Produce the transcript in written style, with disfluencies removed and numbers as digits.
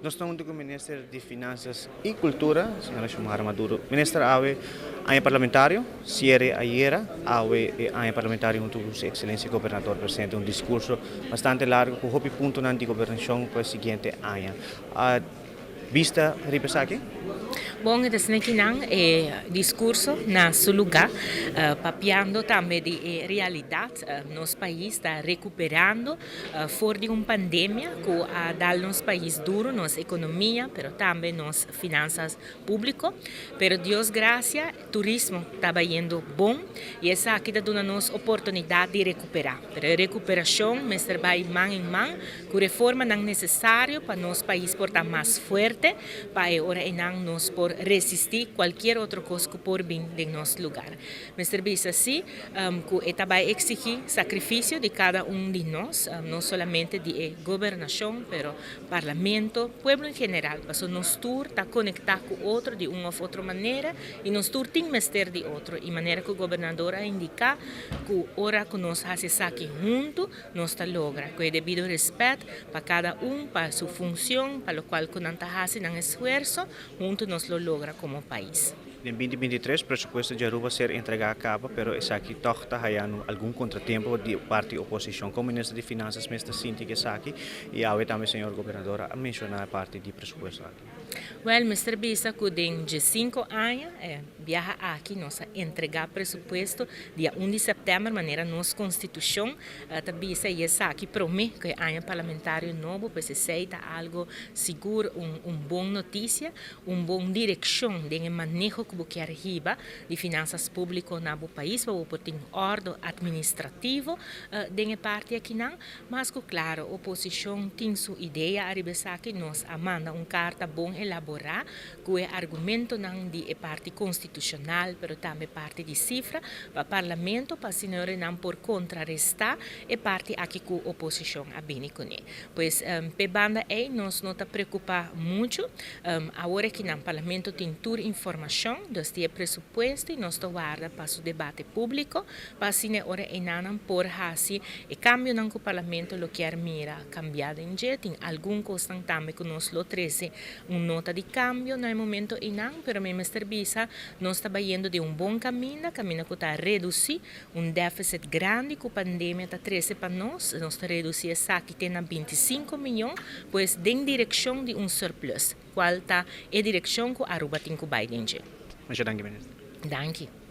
Nos ta hunto cu Minister di Finanzas y Cultura, señora Xiomara Maduro. Minister, awe aña parlamentario, cierre ayera, awe e aña parlamentario hunto cu su excelencia Gobernador presente un discurso bastante largo cu hopi puntonan di gobernacion pa e siguiente aña. A bista riba esaki? Bon, e ta asina kinan e discurso na su luga, papiando tambe di e realidad. Nos pais ta recuperando for di un pandemia cu a dal nos pais duro, nos economia, pero tambe nos finanzas publico. Pero Dios gracia, turismo ta bayendo bon y esaki ta duna nos oportunidad di recupera. Pero e recuperacion mester bay man en man cu reformanan necesario pa nos pais por ta mas fuerte, pa e ora eynan nos por resisti cualkier otro cos cu por bin den nos lugar. Mester bisa si cu e ta bay exigi sacrificio di cada un di nos, no solamente di e gobernacion, pero parlamento, pueblo en general, pasobra nos tur ta conecta cu otro di un of otro manera y nos tur tin mester di otro y manera cu gobernador a indica cu ora cu nos haci esaki hunto nos ta logra cu e debido respet pa cada un, pa su funcion, pa locual cu nan ta haci nan esfuerzo, hunto nos lo logra como pais. Den 2023 presupuesto di Aruba ser entrega a caba, pero esaki toch ta hayando algun contratiempo di parti oposicion. Como Minister di Finanzas mes ta sinti cu esaki y awe tambe señor Gobernador a menciona e parti di presupuesto aki? Wel, mester bisa cu den 5 aña e biaha aki nos a entrega presupuesto dia 1 di september manera nos constitucion ta bisa y esaki prome cu e aña parlamentario nobo, pues esey ta algo sigur un bon noticia, un bon direccion den e maneho cu bo kier hiba di finanzas publico na bo pais pa bo por tin ordo administrativo den e parti akinan. Mas cu claro, oposicion tin su idea ariba esaki. Nos a manda un carta bon elabora cu e argumentonan di e parti constitucional, pero tambe parti di cifra pa parlamento pa asina nan por contraresta e parti aki cu oposicion a bini cune. Pues p'e banda ey nos no ta preocupa mucho. Awor aki nan parlamento tin tur informacion, dus di e presupuesto y nos ta warda pa su debate publico pa asina ora eynan por haci e cambionan cu parlamento lo kier mira cambia den dje. Tin algun cosnan tambe cu nos lo trece un nota di cambio na e momento eynan, pero mi mester bisa nos ta bayendo den un bon caminda, caminda cu ta reduci un deficit grandi cu pandemia ta trece pa nos. Nos ta reduci esaki te na 25 miyon, pues den direccion di un surplus, cual ta e direccion cu Aruba tin cu bay den dje. Masha danki, Minister. Danki.